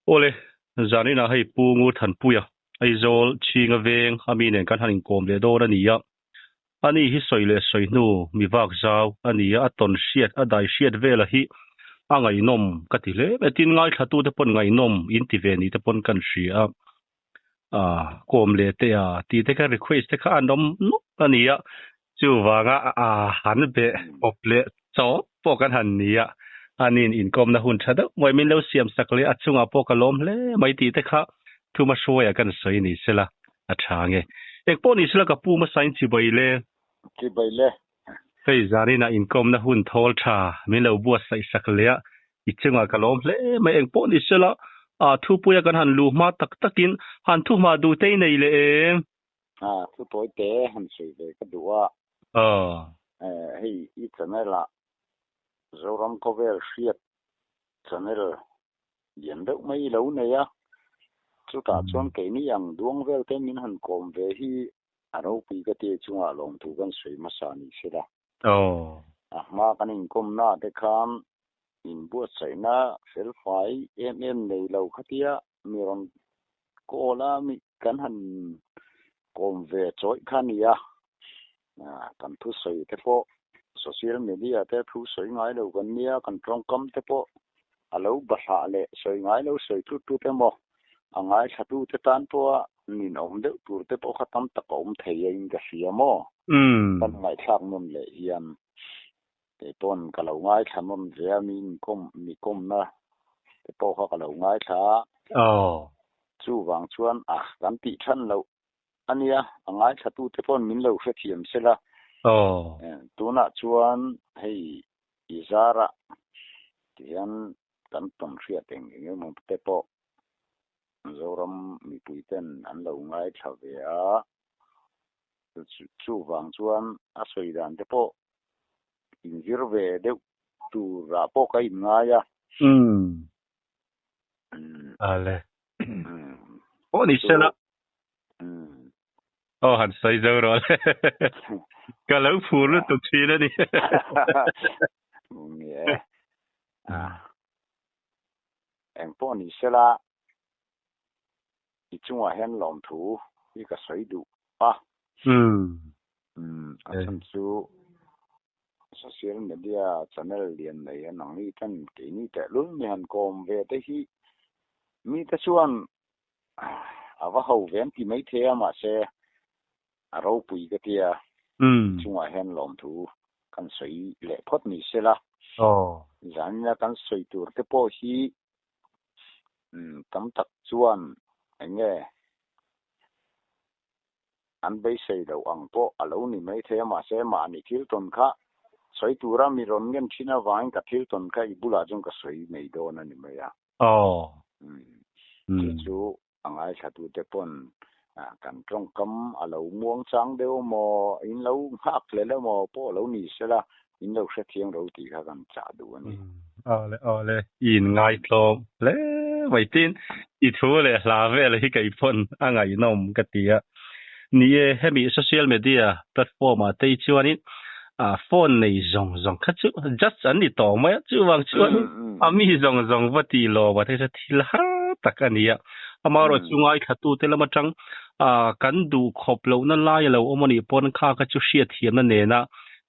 Awle, zaninah hei Pu Ngurthanpuia, Aizawl Chhinga veng a mi nen kan han inkawm leh dawn a ni a. Ani hi sawi leh sawi hnu mi vak zau a ni a, a tawn hriat, a dai hriat vela hi a ngaihnawm ka ti hle mai. Tin, ngaithlatute pawn ngaihnawm in ti ve ni te pawn kan hria a. Kawm leh te a tih te kha request te kha an awm nawk a ni a, chuvanga han be pawp leh chawp pawh kan han ni a, anin inkawmna hun tha deuh mai min lo siam sak leh a chungah pawh ka lawm hle mai tih te kha thuma hruaia kan sawi ni sela a tha nge. Engpawh ni sela ka pu hmasain chibai le. Chibai le. Hei zaninah inkawmna hun thawl tha min lo buatsaih sak leh a, i chungah ka lawm hle mai. Engpawh ni sela, a thupuia kan han luh hma tak takin han thu hma duh te i nei leh em? A, thu tawi te han sawi ve ka duh a. Hei i channel ah Zoram khawvel hriat channel lian deuh mai i lo nei a, chutah chuan keini ang duang vel te min han kawm ve hi A ropui ka ti chungah lawmthu kan sawi hmasa ni sela. A hma kan inkawmna te khan inbuatsaihna felfai em em nei lo khatia mi rawn call a mi kan han kawm ve chawih kha a ni a. Kan thusawi te pawh social media te thu sawi ngai lo kan nia, kan tawngkam te pawh a lo bahlah leh sawi ngai lo sawi tut tut emaw a ngaithlatu te tan pawha ninawm deuh tur te pawh kha tam tak a awm thei a in ka hria maw? Kan ngaihthlak nawn leh hian kei pawn ka lo ngaithla nawn ve a, mi inkawm mi kawmna te pawh kha ka lo ngaithla a. Chuvang chuan a kan tih than loh a nia, a ngaithlatu te pawn min lo hrethiam sela. Tunah chuan hei i zarah tihian kan tawn hriat eng eng emaw te pawh Zoram mipui ten an lo ngaithla ve a, chuvang chuan a sawi dan te pawh inzir ve deuh turah pawh ka inngai a. Umm. Ale. Pawh ni sela. Aw han sawi zo rawh le. Ka lo phur lutuk thin a ni. Ni e. Eng pawh ni sela i chungah hian lawmthu hi ka sawi duh a. A chhan chu social media channel lian nei a nang ni ten keini tehlul mi han kawm ve te hi mite chuan a va ho ve an ti maithei a mahse a ropui ka tia chungah hian lawmthu kan sawi leh phawt ni sela zanina kan sawi tur te pawh hi tam tak chuan eng nge an beisei loh ang pawh a lo ni maithei a mahse mahni thil tawn kha sawi tura mi rawn ngen thin avangin ka thil tawn kha i bulah chuan ka sawi mai dawn a ni mai a. Chu chu a ngaithlatute pawn kan tawngkam a lo muang chang deuh emaw, in lo nghak hlel emaw pawh a lo ni sela, in lo hrethiam ro tih kha kan chah duh a ni. Awle awle, i inngaithlawm hle mai. Tin, i thu leh hla vel hi kei pawn a ngaihnawm ka ti a. Ni e, hemi social media platform ah te hi chuanin phone nei zawng zawng kha chu judge an ni tawh mai a, chuvang chuan a mi zawng zawng va tih lawm a te chu thil har tak a ni a. Amaherawh chu ngaithlatute lam atang kan duh khawp lohna lai a lo awm a nih pawn kha kha chu hriatthiamna nena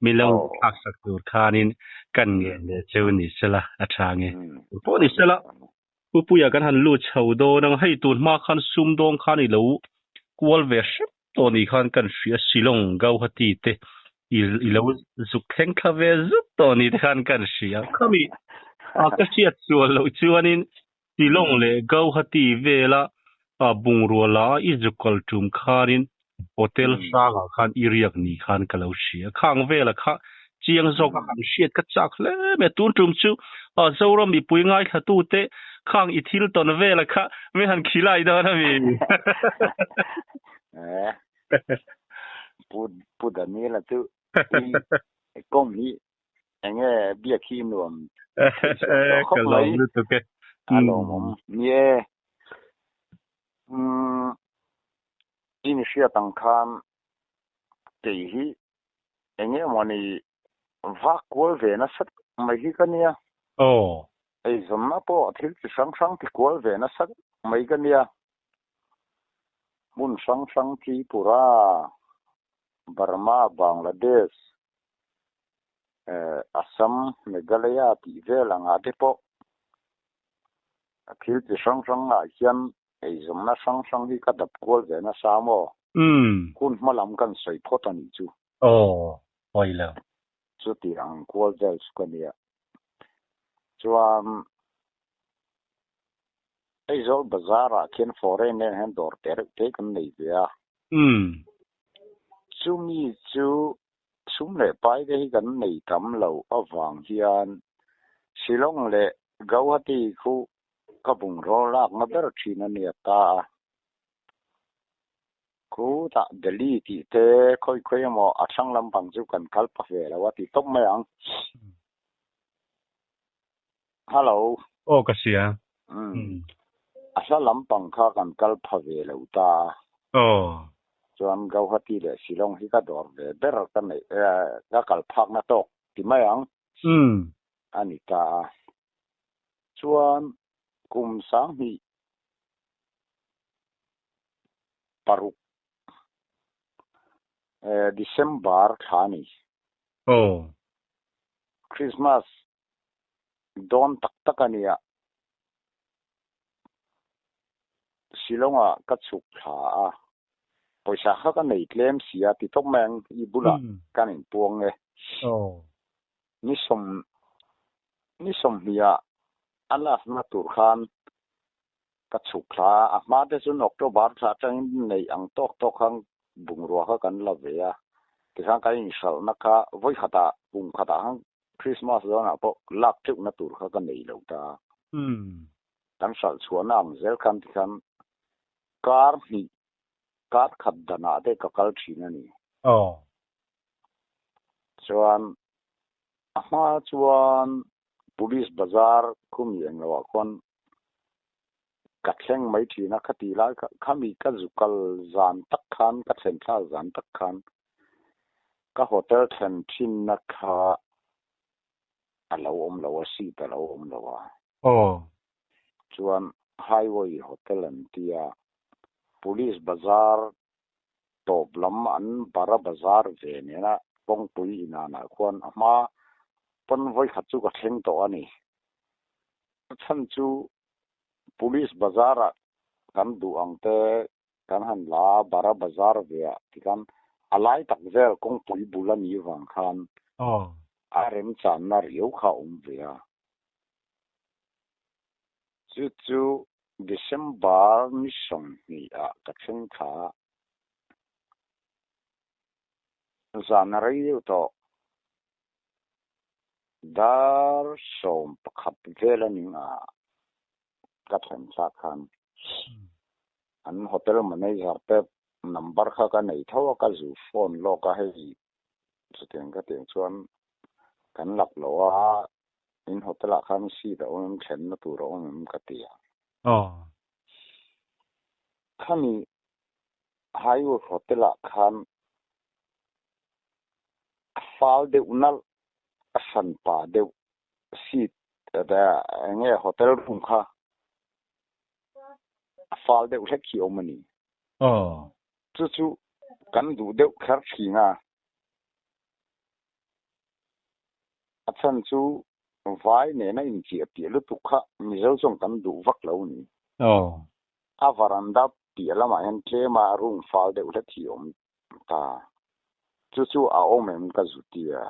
min lo thlak sak tur khanin kan ngen leh cheu ni sela a tha nge. Pawh ni sela Pupuia kan han lut chho dawn ang, hei tun hma khan sumdawng khan i lo kual ve hrep tawh ni khan kan hria Shillong Gauhati te i i lo zuk thleng thla ve zut tawh ni te khan kan hria. Khami a ka hriat sual loh chuanin Shillong leh Gauhati vela bungrua la i zuk kal tum khanin hotel hrangah khan i riak ni khan ka lo hria. Khang vela kha chiang zawk a han hriat ka chak hle mai a. Tun tum chu Zoram mipui ngaithlatute khang i thil tawn vela kha mi han khilai dawn a mi. Pu Pu Daniela chu i kawm hi enge biak hi nuam theih khawp mai. Ka lawm lutuk e. A lawmawm. Ni e. I ni hriat ang khan kei hi eng nge mawni vak kual ve nasa mai hi ka nia. Aw. Eizawnna pawh thil chi hrang hrang ti kual ve nasa mai ka nia. Hmun hrang hrang Tripura, Burma, Bangladesh, Assam, Meghalaya tih vel angah te pawh thil chi hrang hrangah hian eizawnna hrang hrang hi ka dap kual ve nasa maw? Hun hma lam kan sawi phawt a nih chu. Aw, pawi lo. Chuti ang kual vel chu ka nia. Chuan Aizawl bazar ah khian foreign nen hian dawr te reuh te kan nei ve a. Chumi chu sum leh pai te hi kan nei tam lo avang hian Shillong leh Gauhati khu ka bungraw lakna ber thin a nia ta a. Khutah Delhi tih te khawi khawi emaw a thlang lampang chu kan kal pa ve lo a ti tawp mai ang. Hello. Aw ka hria. Umm. A hla lampang kha kan kal pha ve lo ta a. Aw. Chuan Gauhati leh Shillong hi ka dawr ve ber ka neih ka kal phakna tawk ti mai ang. Umm. A ni ta a. Chuan kum sanghnih paruk December thla a ni. Aw. Christmas dawn tak tak a nia. Shillong-ah ka chhuk thla a, pawisa kha ka nei tlem si a ti tawp mai ang i bulah kan inpuang e. Aw. Ni sawm ni sawmhnih-ah a last na tur khan Ka chhuk thla a, a hma te chuan October thla atangin neih ang tawk tawk khan bungrua kha kan la ve a, tikhan kan inhralhna kha vawi khatah kum khatah khan Christmas dawnah pawh lak teuhna tur kha ka nei lo ta a. Kan hralh chhuahna ang zel khan tikhan kar hnih, kar khat danah te ka kal thin a ni. Chuan a hma chuan Police Bazar khumi engloah khuan Ka thleng mai thin a, khati lai kha khami ka zu kal zan tak khan, ka thlen thlak zan tak khan ka hotel thlen thinna kha a lo awm lo a, seat a lo awm lo a. Aw. Chuan Highway Hotel an tia, Police Bazar tawp lam an Bara Bazar ve nena kawngpui inanah khuan a hma pawn vawikhat chu ka thleng tawh a ni. A chhan chu Police Bazar ah kan duh ang te kan han la a, Bara Bazar ve ah ti khan a lai tak vel kawngpui bul a nih vang khan a remchanna riau kha a awm ve a. Chu chu December ni 20 ah ka thleng thla a, zan a rei deuh tawh. Dar 11 vel a ning a, ka thlen thlak khan an hotel manager te number kha ka nei tho a, ka zu phone lawk a, hei chutiang ka tih chuan kan lak lo a, in hotel ah khan seat a awm em, thlenna tur a awm em ka ti a. Khami Highwood Hotel ah khan A fal deuh nalh, a hran pa deuh seat eng nge hotel room kha a fal deuh hlek hi awm a ni. Chu chu kan duh deuh kher thin a, a chhan chu vai nena inchiah piah lutuk kha Mizo chuan kan duh vak lo a ni. A varanda piah lamah hian tlema room fal deuh hlek hi awm Ta. Chu chu a awm em ka zu ti a.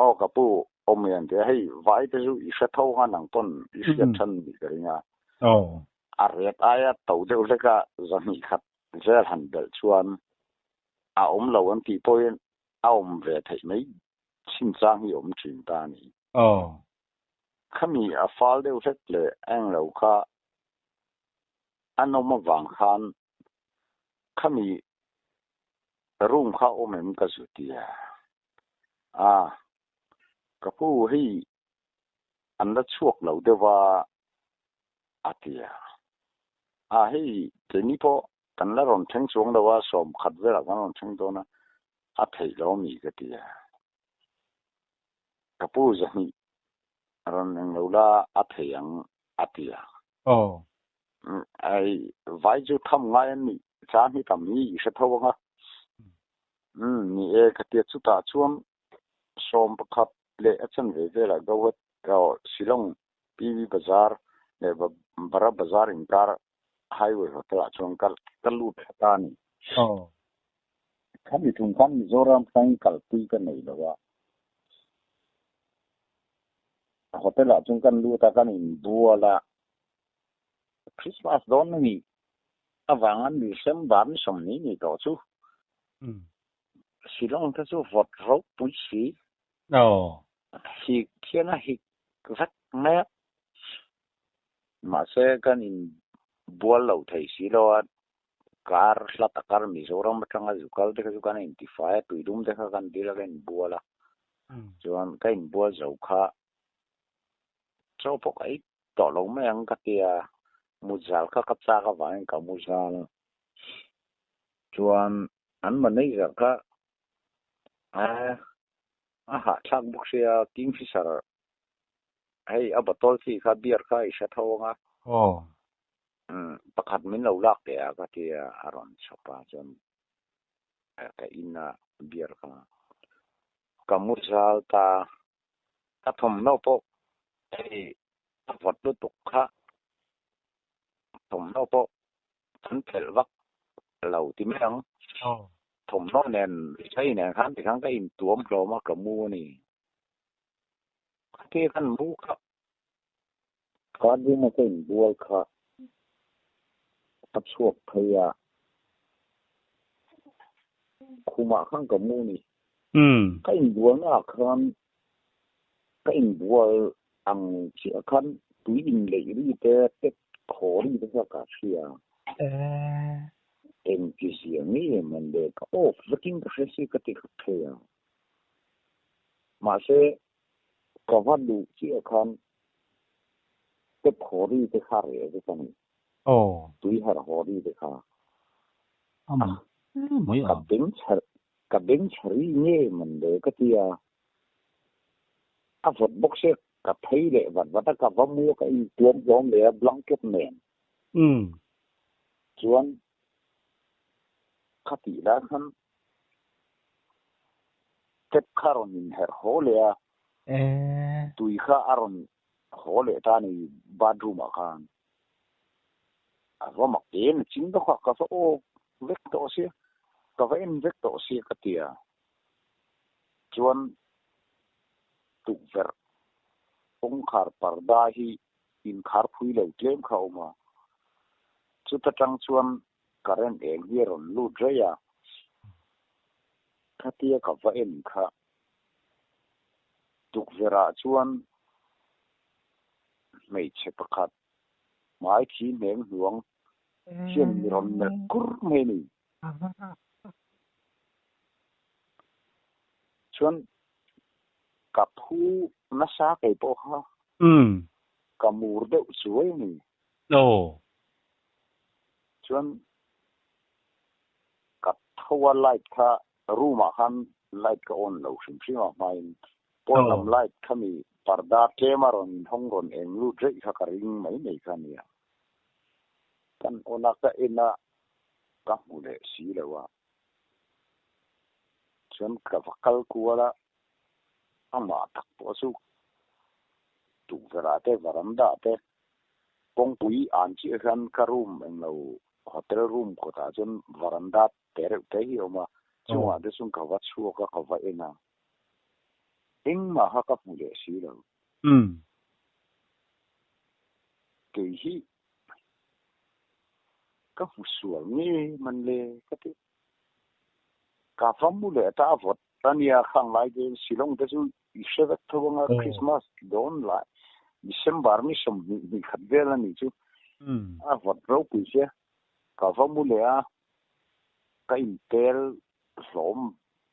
Aw ka pu awm em ti a, hei vai te chu i hre tho nga nang pawn i hriat than ni ka ring a. A ret aia to deuh hlek a 200 khat vel han belh chuan a awm lo an tih pawhin a awm ve theih mai chinchang hi awm thin ta a ni. Khami a fal deuh hlek leh englo kha an awm avang khan Khami room kha awm em ka zu ti a, a ka pu hei an la chhuak lo deuh a a ti a, a hei keini pawh kan la rawn thleng chuang lo a, 10 velah kan rawn thleng dawn a, a theih lo a mi ka ti a, ka pu 200. Rawn eng lo la a thei ang a ti a. Aw. Ai vai chu tham ngai an nih chang hi tam hi i hre tho ang a. Umm ni e ka tia chutah chuan 11 leh a chanve velah Gauhati aw Shillong PV Bazar leh Bara Bazar inkar Highway Hotel ah chuan ka ka lut thla ta a ni. Aw. Khami thung khan Mizoram thlangin kalpui ka nei lo a. Hotel ah chuan kan lut a, kan inbual a. Christmas dawn a nih avanga December ni 20 ni tawh chu Shillong te chu vawt ropui si. Aw. Hik hian a hik vek mai a. Mahse kan inbual lo thei si lo a, kar hla takar Mizoram atanga zu kal te kha chu kan intifai a, tuidum te kha kan dil a ka inbual a. Chuan ka inbual zo kha chaw pawh ka ei tawh lo mai ang ka ti a, muzal kha ka chak avangin ka muzal a. Chuan an manager kha a a hahthlak bawk sia Kingfisher hei a bottle chi kha beer kha i hre tho ang a. Aw. Umm pakhat min lo lak teh a ka ti a, a rawn chhawp a chuan ka in a beer kha ka muzal ta. Ka thawmhnaw pawh hei a vawt lutuk kha thawmhnaw pawh kan phelh vak lo ti mai ang. Thawmhnaw nen hei nen khan tikhan ka intuam hlawm a ka mu a ni. Khatia kan mu kha bathroom a ka inbual kha ka chhuak phei a khumah khan ka mu a ni. Ka inbualnaah khan ka inbual ang chiah khan tui inleih ri te tep khaw ri te kha ka hria. Engti zia nge man le ka off vekin ka hre si ka ti khat thei a. Mahse ka va luh chiah khan tep khaw ri te kha reh vek a ni. Tui harh haw ri te kha. Ka beng chher Ka beng chhe ri nge man le ka ti a, a vawt bawk sia ka phei leh vat vat a, ka va mu a ka intuam hlawm leh a blanket nen. Chuan kha tih lai khan tap kha rawn inherh haw leh a, tui kha a rawn haw leh ta a ni bathroom ah khan. A va mak em a ching dawk a, ka va aw vek tawh sia, ka va en vek tawh sia ka ti a. Chuan tukverh kawngkhar parda hi inkhar phui lo tlem kha a awm a, chuta tang chuan current eng hi a rawn lut rei a, khatia ka va en kha tukverh ah chuan hmeichhe pakhat hmai thi hneng hnuang hian mi rawn melh kur mai a ni. Chuan ka phu nasa kei pawh kha ka mur deuh chuai a ni. Chuan ka tho a light kha room ah khan light ka on lo hrim hrim a hmain Pawn lam light kha mi parda tlem a rawn inhawng rawn eng lut reih kha ka ring mai mai kha nia. Kan on a ka en a ka hmu leh si lo a. Chuan ka va kal kual a, amah tak pawh chu tukverh ah te varanda ah te kawngpui an chiah hian ka room englo hotel room kawtah chuan varanda te reuh te hi a awm a, chungah te chuan ka va chhuak a ka va en a. Engmah kha ka hmu leh si lo. Kei hi ka hmu sual nge man le ka ti. Ka va mu leh ta a vawt a nia khang lai te Shillong te chu i hre vek tho anga Christmas dawn lai December ni 20 hnih khat vel a nih chu a vawt ropui sia. Ka va mu leh a ka intel hlawm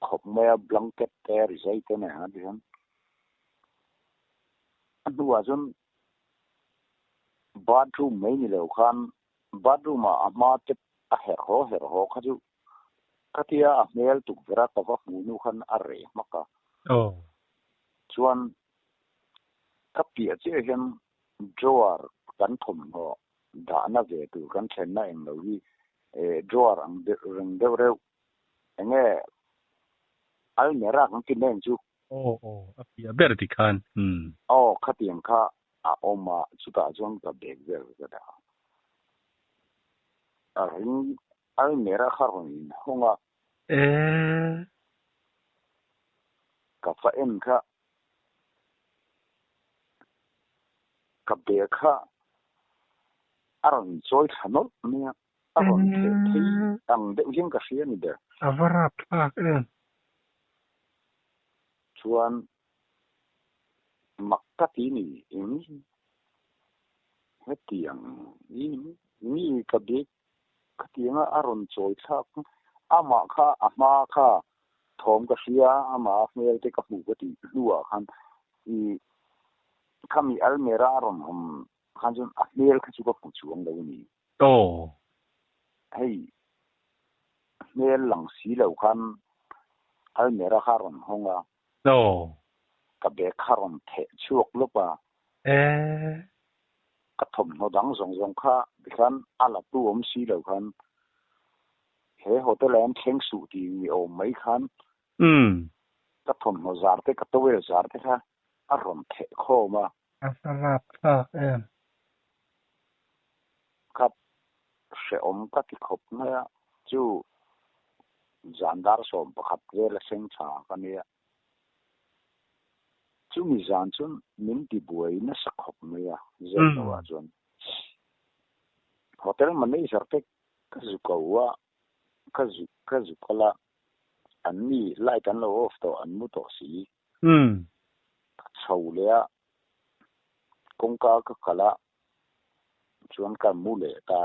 khawp mai a blanket te rizai te nen a tihian a hnuah chuan bathroom mai ni lo khan bathroom ah a hma te a herh haw herh haw kha chu khatia a hmel tukverh a ka va hmuh hnu khan a reh hmak a chuan. Ka piah chiah hian drawer kan thawmhnaw dahna ve tur kan thlenna eng lo hi drawer ang reng deuh reuh enge almirah kan ti mai ang chu. Aw aw a piah ber ti khan umm. Aw khatiang kha a awm a chutah chuan ka bag vel ka dah a. A ring almirah kha rawn inhawng a. Eee. Ka va en kha Ka bag kha a rawn chawi thla nawlh mai a, a rawn theh phei ang deuh hian ka hria a ni ber. A va rap thlak em? Chuan mak ka ti ni eng hetiang mi ka bag khatianga a rawn chawi thlak amah kha a hma kha thawm ka hria amah a hmel te ka hmuh ka tih hnuah khan i khami almera a rawn awm khan chuan a hmel kha chu ka hmu chuang lo a ni. Aw. Hei hmel lang si lo khan almera kha a rawn hawng a. Aw. Ka bag kha a rawn theh chhuak lawp a. Ee. Ka thawmhnaw dang zawng zawng kha tikhan a la tu awm si lo khan he hotel ah hian thleng suh tih ni awm mai khan ka thawmhnaw zar te ka towel zar te kha a rawn theh khawm a. A va rap thlak em? Ka hrehawm ka ti khawp mai a, chu zan dar 11 vel a seng tha ka nia. Chumi zan chuan min ti buai nasa khawp mai a, zep lo ah chuan hotel manager te ka zu ko a, ka zu ka zu kal a, an ni light an lo off tawh an mu tawh si. Ka chho leh a, kawngka ka kal a, chuan ka mu leh ta.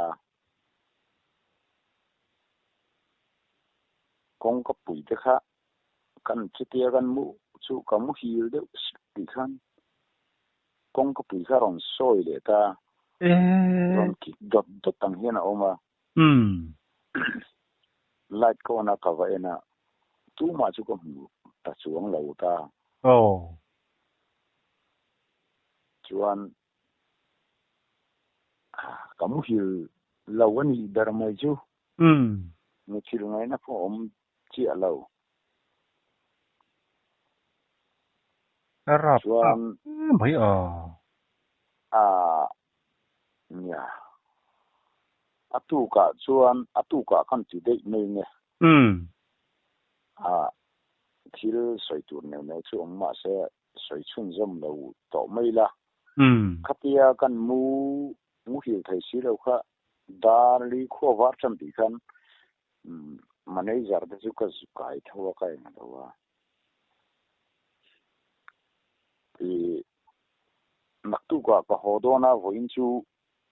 Kawngka pui te kha kan chutia kan mu chu ka muhil deuh sik tih khan kawngka pui kha rawn sawi leh ta rawn kik dawt dawt ang hian a awm a. Light ka on a ka va en a tumah chu ka hmu ta chuang lo ta. Chuan ka muhil lo a nih ber mai chu. Muthil ngaihna pawh awm chiah lo. A rap thlak mai a. A nia. A tukah chuan a tukah khan ti daih mai nge. A thil sawi tur neuh neuh chu awm mahse sawi chhunzawm lo tawh mai la. Khatia kan mu muhil thei si lo kha Darli khua var tan tih khan manager te chu ka zu kai tho a ka eng lo a. I naktukah ka haw dawn a vawiin chu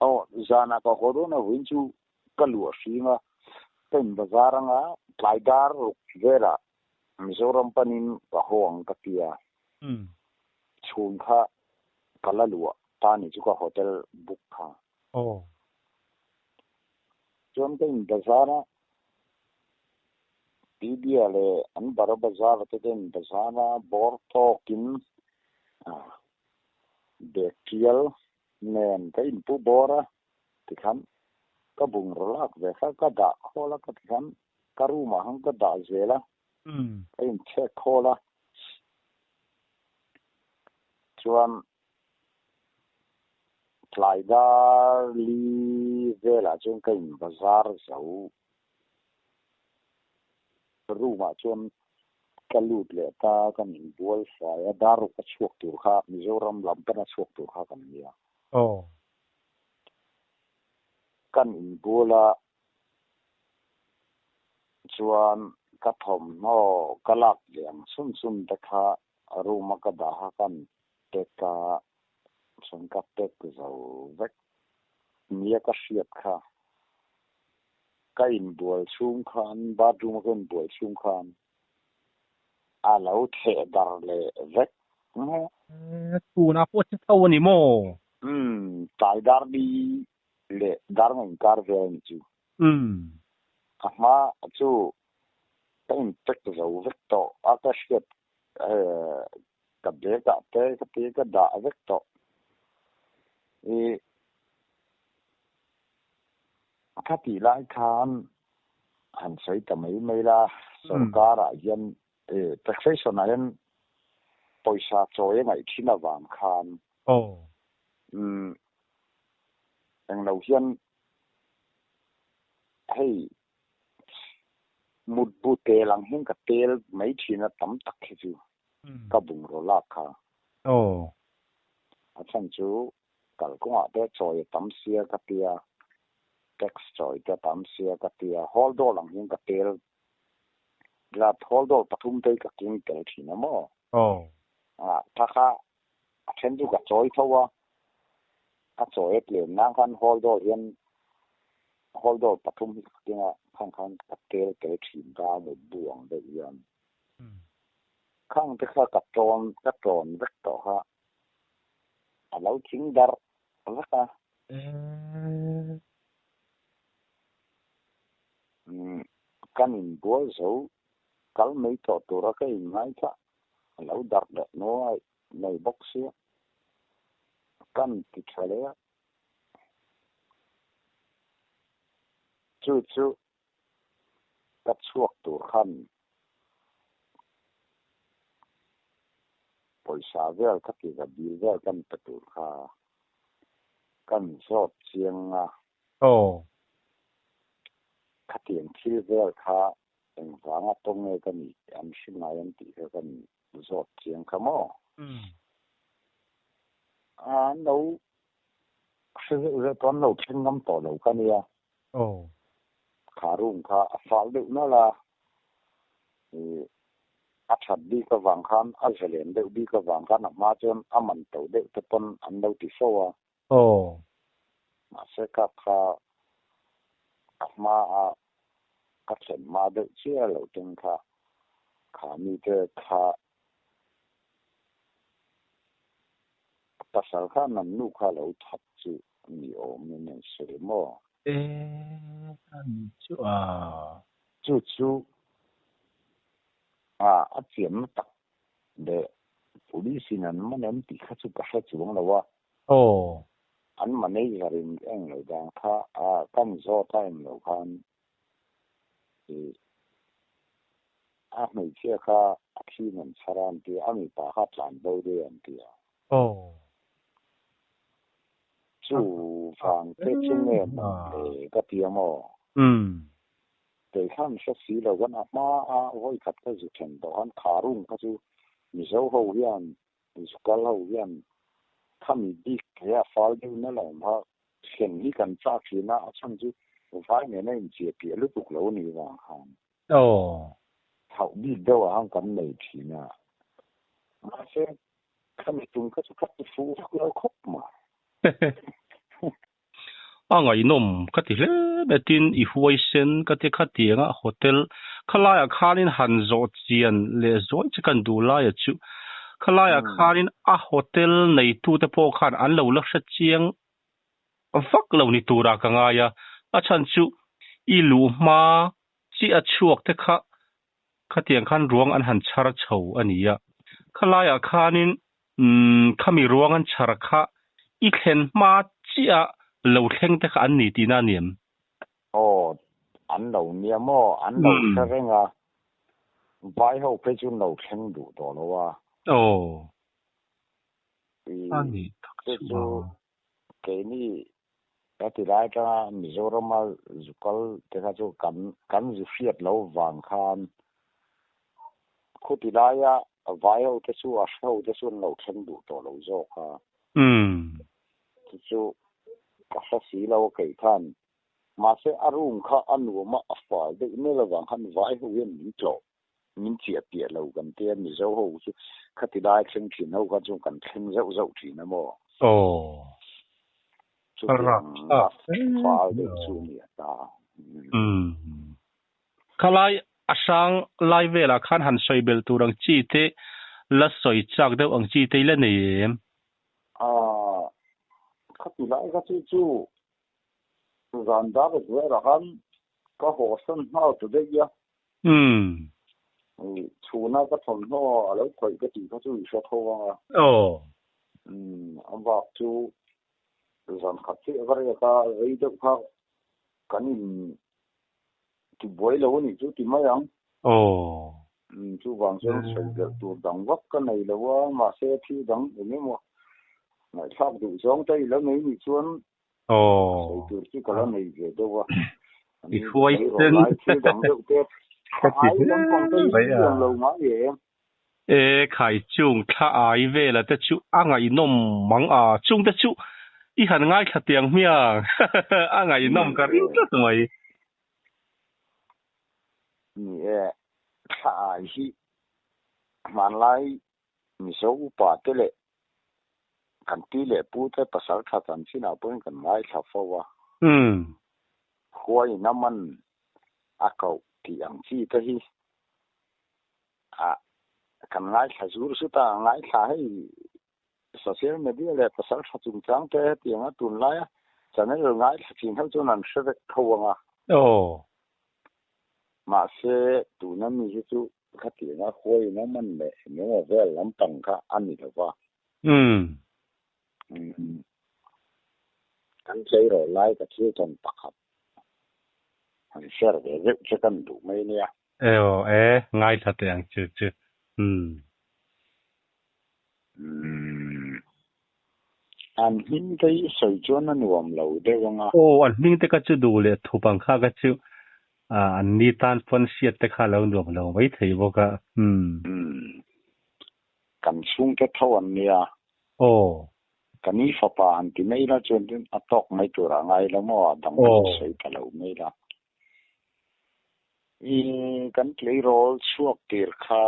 aw zanah ka haw dawn a vawiin chu ka luah hring a ka in bazar anga tlai dar ruk velah Mizoram panin ka haw ang ka ti a. Chhun kha ka la luah ta ni chu ka hotel book kha. Aw. Chuan ka in bazar a, Tibia leh an bara bazar te ka in bazar a, bawr tawkin bag tial nen ka in pu bawr a, tikhan ka bungraw lak ve kha ka dah khawl a, ka tikhan ka room ah khan ka dah zel a, ka in check khawl a, chuan Tlai dar li velah chuan ka in bazar zo room ah chuan ka lut leh ta kan in bual fai a dar ruk a chhuak tur kha Mizoram lam pana chhuak tur kha kan nia. Aw. Kan in bual a chuan ka thawmhnaw ka lak leh ang chhun chhun te kha room a ka dah a kan Pek a chuan ka pek zo vek nia ka hriat kha. Ka inbual chhung khan bathroom a ka inbual chhung khan a lo theh dar leh vek mai a. Tunah pawh che tho a ni maw? Umm, tlai dar li leh dar nga inkar vel a ni chu. Umm. A hma chu ka inpek zo vek tawh a ka hriat. Ka bag ah te ka ti ka dah vek tawh. I kha tih lai khan han sawi ta mai mai la, sorkar ah hian taxation ah hian pawisa chawi a ngaih thin avang khan englo hian hei mutbu tel ang hian ka tel mai thin a tam tak hi chu ka bungraw lak kha. A chhan chu kalkawngah te chawi a tam sia ka tia, tax chawi te a tam sia ka tia, hawl dawl ang hian ka tel la, hawl dawl pathum te hi ka keng tel thin a maw? Tha kha a then chu ka chawi tho a, a chawi a tlem nan khan hawl dawl hian hawl dawl pathum hi ka keng a, khang khan ka tel tel thin ka mutbu ang deuh hian. Khang te kha ka tawn ka tawn vek tawh kha a lo thing darh vek a. Kan inbual zo kal mai tawh tura ka inngai kha a lo darh leh nuai mai bawk sia. Kan ti tha leh a. Chu chu ka chhuak tur khan pawisa vel ka ti va dil vel kan pe tur kha kan zawt chiang a. Khatiang thil vel kha engvanga tawng nge ka nih an hre ngai an tih kha kan zawt chiang kha maw? An lo hre zeuh zeuh tawh an lo thleng ngam tawh lo kha nia. Kha room kha a fal deuh nalh a, ih a that bik avang khan a zalen deuh bik avang khan a hma chuan a man to deuh te pawn an lo ti fo a. Mahse kap kha a hma a ka thlen hma deuh chiah lo teng kha kha mite kha pasal khan an nu kha lo that chu ni awm in an sawi maw? E a ni chu a. Chu chu a a chianna tak leh police in an man em tih kha chu ka hre chuang lo a. An manager in eng lo dan kha a kan zawt a eng lo khan i a hmeichhia kha a thin an chhar a an ti a, a mipa kha tlan bo daih an ti a. Chu vang te chu nge maw le ka ti a maw? Kei khan hre si lo khan a hma a vawi khat ka zu then tawh khan kha room kha chu Mizo ho hian Zukal ho hian khami bik he a fal deuh na lo awm kha thlen hi kan chak thin a, a chhan chu vai nena inchia piah lutuk lo a nih vang khan. Hauh bik deuh ah khan kan nei thin a, mahse khami tum kha chu ka ti fuh vak lo khawp mai. A ngaihnawm ka ti hle mai tin i huaisen ka ti khatiang a hotel khalaiah khanin han zawh chian leh zuai che kan duh laia chu khalaiah khanin a hotel neitute pawh khan an lo la hre chiang vak lo ni turah ka ngai a, a chhan chu i luh hma chiah a chhuak te kha khatiang khan ruang an han chhar chho a ni a, khalaiah khanin khami ruang an chhar kha i thlen hma chiah lo thleng te kha an ni tihna a ni em? Aw, an lo nia maw? An lo hre reng a, vai ho phei chu an lo thleng duh tawh lo a. Aw, a ni tak chu a. Keini ka ti lai atanga Mizorama zu kal te kha chu kan kan zu hriat lo vang khan khuti laia vai ho te chu a hre ho te chu an lo thleng duh tawh lo zawk a. Chu chu ka hre si lo a keih khan. Mahse a room kha a nuam a, a fal deuh nel avang khan vai ho hian min tlawh. Min chiah piah lo kan tia Mizo ho chu khati lai thleng thin ho kha chu kan thleng zauh zauh thin a maw? Aw. Chutiang a fal deuh chu a ni a ta. Umm. Khalai a hrang lai velah khan han sawi belh tur ang chi te la sawi chak deuh ang chi te i la nei em? Aaa khati lai kha chu chu zan dar zuarah khan ka haw san nghal ta daih a. Umm. Chhuna ka thawmhnaw a lo khawih ka tih kha chu i hre tho ang a. Aw. A bak chu zan khat chiah va riak a, rei deuh kha kan in tibuai lo a nih chu ti mai ang. Aw. Chuvang chuan sawi belh tur dang vak ka nei lo a, mahse thil dang eng emaw ngaihthlak duh zawng te i la nei nih chuan Aw. Sawi tur chu ka la nei ve deuh a. I hruai sen. Lai thil dang deuh te ai lampang te hi lian lo ngai em. E khai chung thla ai vela te chu a ngaihnawm mang a, chung te chu i han ngaithla tiang hmiang a ngaihnawm ka ring tlat mai. Ni e, thla ai hi hmanlai Mizo upa te leh kan pi leh pu te pasal tha chan chinah pawhin kan ngaithla fo a. Huai in a man a koh tih ang chi te hi a kan ngaithla zur zut a, ngaithla hei social media leh pasal tha chungchang te hetianga tunlaia channel ngaithla thin ho chuan an hre vek tho ang a. Mahse tuna mi hi chu Khatianga huaina man leh engemaw vel lampang kha a ni lo va. Kan tleirawl lai ka thil tawn pakhat han share ve deuh che kan duh mai nia. Ew e, ngaithla teh ang chu chu. An hming te hi sawi chuan a nuam lo deuh ang a. Aw, an hming te kha chu duh leh thup ang kha kha chu an ni tan pawn hriat te kha lo nuam lo mai thei bawk a. Umm. Kan chhungte tho an nia. Aw. Ka ni fapa han ti mai la chuan tin a tawk mai tur a ngai lo maw a dang kha chu sawi ta lo mai la. Umm, kan tleirawl chhuak tir kha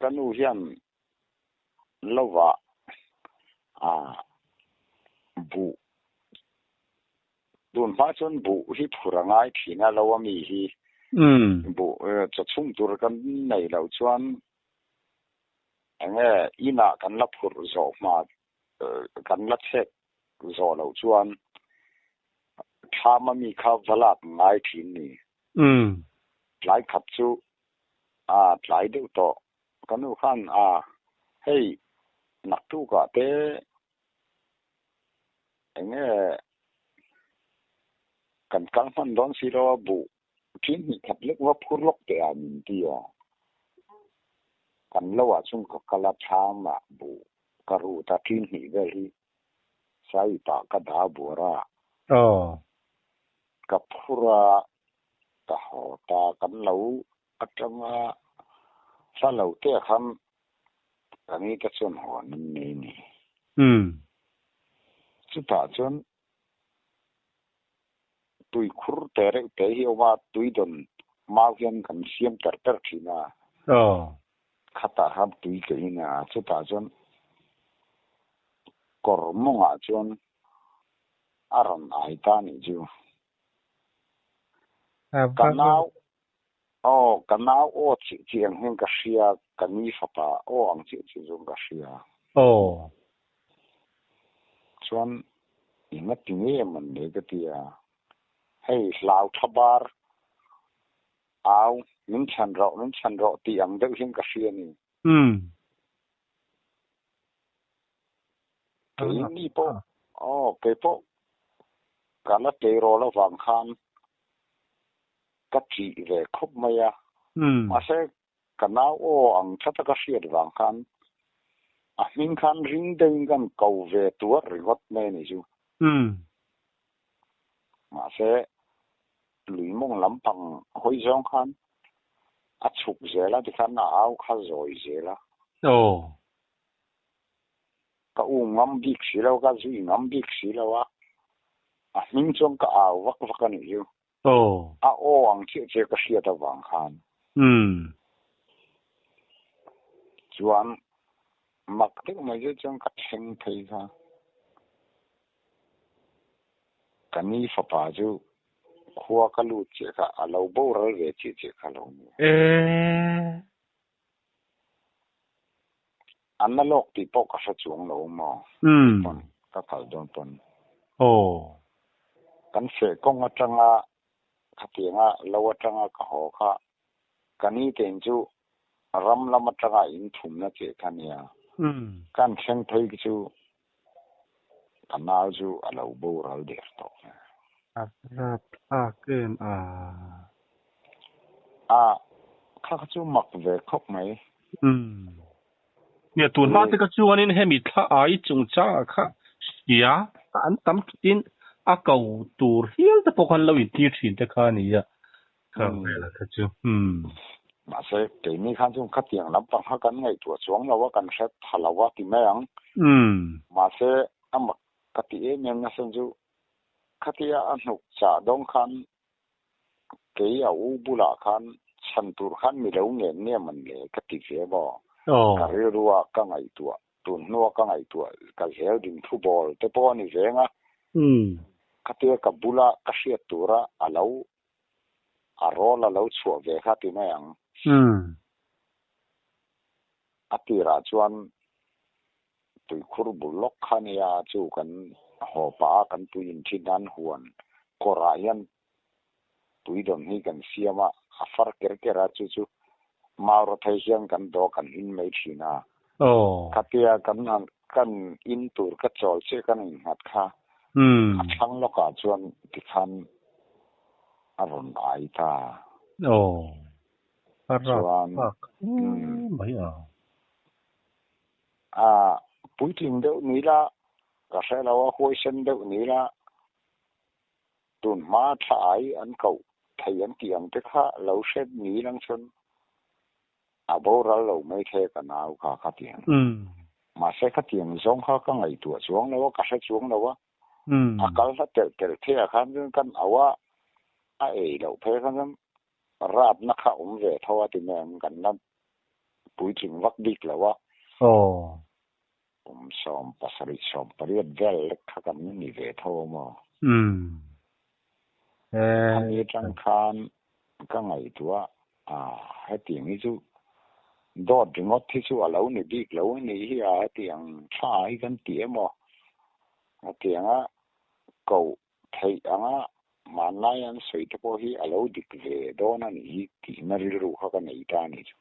ka nu hian lova a buh tun hma chuan buh hi phur a ngai thin a lo a mi hi buh chaw chhung tur kan nei loh chuan enge inah kan la phurh zawh hma kan la chhek zawh loh chuan thlam a mi kha va lak ngai thin ni. Tlai khat chu a tlai deuh tawh. Ka nu khan a, hei naktukah te eng nge kan kal hman dawn si lo a, buh thin hnih khat lek va phur lawk teh a min ti a. Kan lo ah chuan ka kal a, thlam ah buh ka rut a, thin hnih vel hi side ah ka dah buar a. Ka phur a, ka haw ta, kan lo Atanga hla lo te khan ka ni te chuan hawn an nei ni. Chutah chuan tui khur te reuh te hi awm a, tui dawn mau hian kan siam ter ter thin a. Khatah khan tui ka in a, chutah chuan kawr mawngah chuan a rawn ai ta nih chu. Ka nau Aw, ka nau aw chih chih ang hian ka hria, ka ni fapa aw ang chih chih zawng ka hria. Aw. Chuan eng a ti nge man le ka ti a, hei hlau tha bar au min chhan rawh, min chhan rawh tih ang deuh hian ka hria ni. Umm. Kei ni pawh, aw kei pawh ka la tleirawl avang khan ka ṭih ve khawp mai a. Mahse, ka nau aw ang tha taka hriat vang khan a hming khan ring deuhin kan ko ve tuar ringawt mai a ni chu. Mahse, lui mawng lampang hawi zawng khan a chhuk zel a, tikhan a au kha zawi zel a. Ka u ngam bik si lo, ka zui ngam bik si lo a, a hming chuan ka au vak vak a nih chu. A aw ang chiah chiah ka hriat avang khan. Chuan mak deuh mai zet chuan ka thleng phei kha. Ka ni fapa chu khua ka lut chiah kha a lo boral ve chiah chiah kha lo ni. An la lawk tih pawh ka hre chuang lo maw? Pawn ka kal dawn pawn. Kan feh kawng atanga khatianga lo atanga ka haw kha ka ni tein chu Ram lam atanga in thumna che kha nia. Kan thleng phei khi chu ka nau chu a lo boral der tawh. A rapthlak em a. A, kha kha chu mak ve khawp mai. Umm. Nia tun hma te kha chuanin hemi thla ai chungchangah kha hria an tam thin a ko tur hial te pawh khan lo intir thin te kha a nia. Kha velah kha chu. Umm. Mahse keini khan chuan khatiang lampang kha kan ngaihtuah chuang lo a, kan hre tha lo a ti mai ang. Umm. Mahse a mak ka ti em em nasa chu khatia a hnuk chah dawng khan kei a u bulah khan chhan tur khan mi lo ngen nge man le ka ti ve maw? Ka rilrua ka ngaihtuah, tun hnua ka ngaihtuah ka zel ding thu bawl te pawh a ni veng a. Khatia ka bula ka hriat tura a lo a rawl a lo chhuah ve kha ti mai ang. A tirah chuan tuikhur bul lawk kha nia chu kan haw pah a, kan tui inthin nan huan kawrah hian tui dawn hi kan siam a, a far ker ker a, chu chu mau rawthei hian kan daw kan in mai thin a. Khatia kan han kan in tur ka chawl chiah kan innghat kha a thlang lawkah chuan tikhan a rawn ai ta. Chuan mai a. A puitling deuh ni la, ka hre lo a, huaisen deuh ni la, tun hma thla ai an koh thei an tih ang te kha lo hre ni lang chuan a boral lo mai the ka nau kha khatiang. Mahse khatiang zawng kha ka ngaihtuah chuang lo a, ka hre chuang lo a, a kal hla telh telh the ah khan chuan kan au a, a ei loh phei khan chuan Rapna kha awm ve tho a ti mai ang, kan la puitling vak bik lo a. Aw. Kum 70, 18 vel lek kha kan ni ve tho a maw? Umm. Khami atang khan ka ngaihtuah a, hetiang hi chu dawt ringawt hi chu a lo ni bik lo a nih hi a, hetiang tha hi kan ti emaw? Hetianga koh Theih anga hmanlai an sawi te pawh hi a lo dik ve dawn a nih hi tihna rilru kha ka nei ta a nih chu.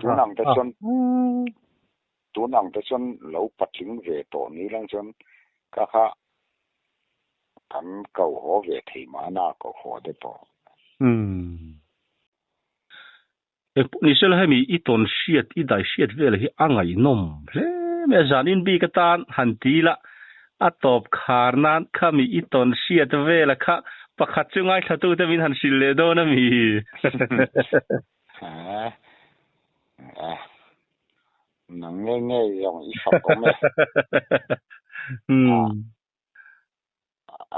Tun ang te chuan tun ang te chuan lo patling ve tawh ni lang chuan ka kha kan ko haw ve thei mahna ko haw te pawh. Nisela hemi i tawn hriat, i dai hriat vel hi a ngaihnawm hle mai a, zanin bik atan han ti ila a tawp khar nan khami i tawn hriat vela kha pakhat chu ngaithlatute min han hrilh leh dawn a mi? Nang nge nge zawng i fak awm e.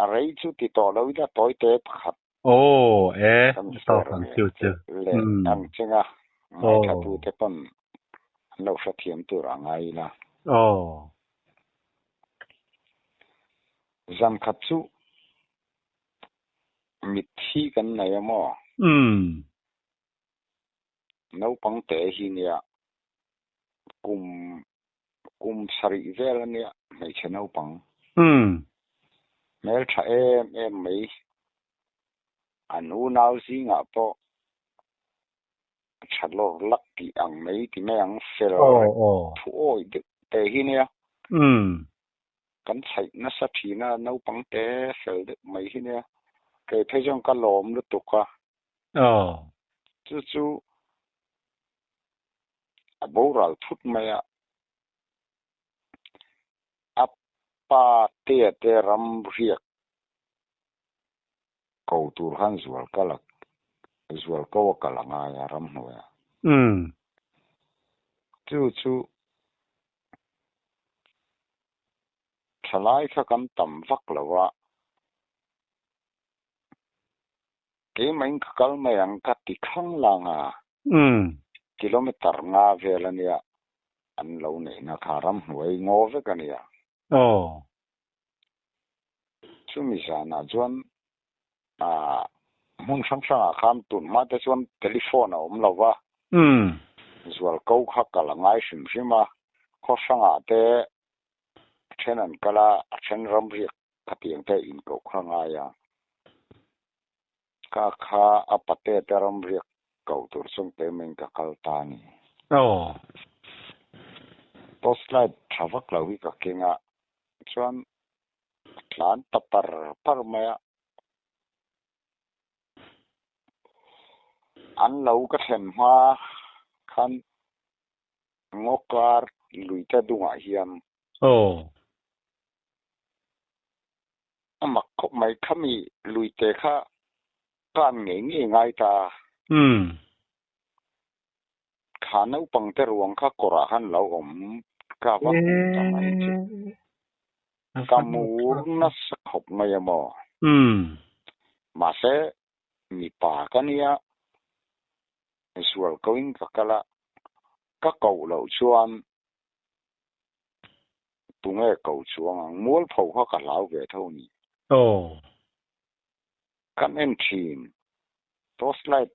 A rei chu ti tawh lo ila tawi te pakhat. Aw e, tawk ang chu chu. Leh ang chenga ngaithla te pawn an lo hrethiam tur a ngai ila. Aw. Zan khat chu mitthi kan nei a maw? Naupang te hi nia kum kum sarih vel a nia hmeichhe naupang. Hmeltha em em mai. An unau zingah pawh tha lawr lak tih ang mai ti mai ang fel thu awi deuh te hi nia. Kan chhaih nasa thin a naupang te fel deuh mai hi nia. Kei phei chuan ka lawm lutuk a. Chu chu a boral thut mai a, a pa te te ram riak ko tur khan zual kal a zual ko a kal a ngai a ramhnuai a. Chu chu thalai kha kan tam vak lo a. Keimah ka kal mai ang ka ti khang lang a. Kilometer nga vel a nia an lo neihna kha ramhnuai ngaw vek a nia. Chumi zanah chuan hmun hrang hrangah khan tun hma te chuan telephone a awm lo va. Zualko kha kal a ngai hrim hrim a, khaw hrangah te a then an kal a, a then ramriak Khatiang te in koh kha ngai a, ka kha a pate te ramriak Ko tur chuan keimah in ka kal ta a ni. Aw. Torch light tha vak lo hi ka keng a, chuan ka tlan ta par par mai a. An lo ka thlen hma khan ngaw kar luite dungah hian. Aw. A mak khawp mai, khami luite kha Kan ngei ngei ngai ta. Umm. Kha naupang te ruang kha kawrah khan lo awm ka va hmu ta mai chu. Ka mur nasa khawp mai a maw? Umm. Mahse mipa ka nia, zual ko in ka kal a, ka koh loh chuan tunge ko chuang ang, mualpho kha ka hlau ve tho ni. Aw. Kan en thin. Torch light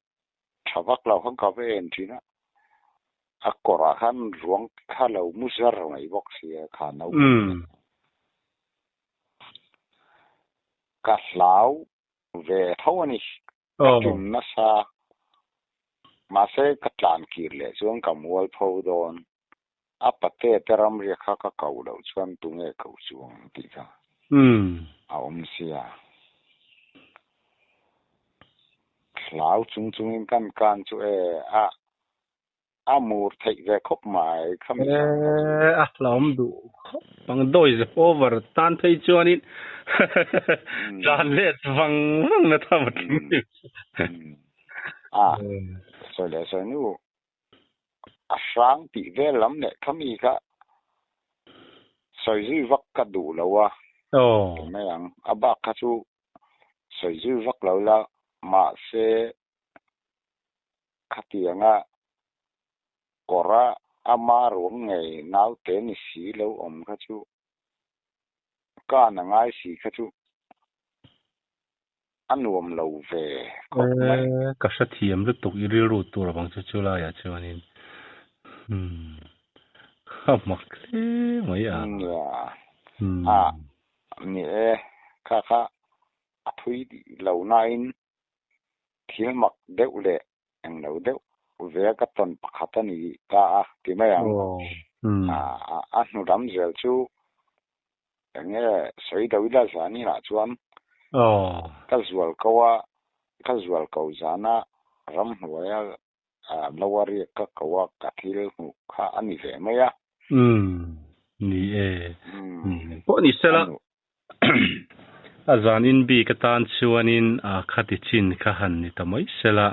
tha vak lo khan ka va en thin a, a kawrah khan ruang kha lo mu zar mai bawk sia kha naupang te. Ka hlau ve tho a ni, ka tum nasa. Mahse ka tlan kir leh chuan ka mual pho dawn. A pate te ramriak kha ka ko loh chuan tunge ko chuang tih kha a awm sia. Hlau chung chungin kan kan chu e a a mur theih ve khawp mai kha mi zan kha chu. E a hlauhawm duh khawp ang dawi over tan phei chuanin tlan let vang vang na tham a tling. A sawi leh sawi nu A hrang tih vel lam leh kha mi kha sawi zui vak ka duh lo a, ti mai ang. A bak kha chu sawi zui vak lo la, mahse khatianga kawra ama ruang ngei naute ni si lo awm kha chu kan a ngai si kha chu A nuam lo ve khawp mai. E, ka hrethiam lutuk i rilru tur avang chu chu laiah chuanin umm a mak hle mai a. Nia, a ni e, kha kha a thui lo nain thil mak deuh leh englo deuh ve ka tawn pakhat a ni ta a ti mai ang. A hnu lam zel chu Enge sawi do ila zan inah chuan ka zual ko a, ka zual ko zana ramhnuaia lo a riak ka ko a, ka thil hmuh kha a ni ve mai a. Umm, ni e. Pawh ni sela, a zan in bik atan chuanin khati chin kha han ni ta mai sela.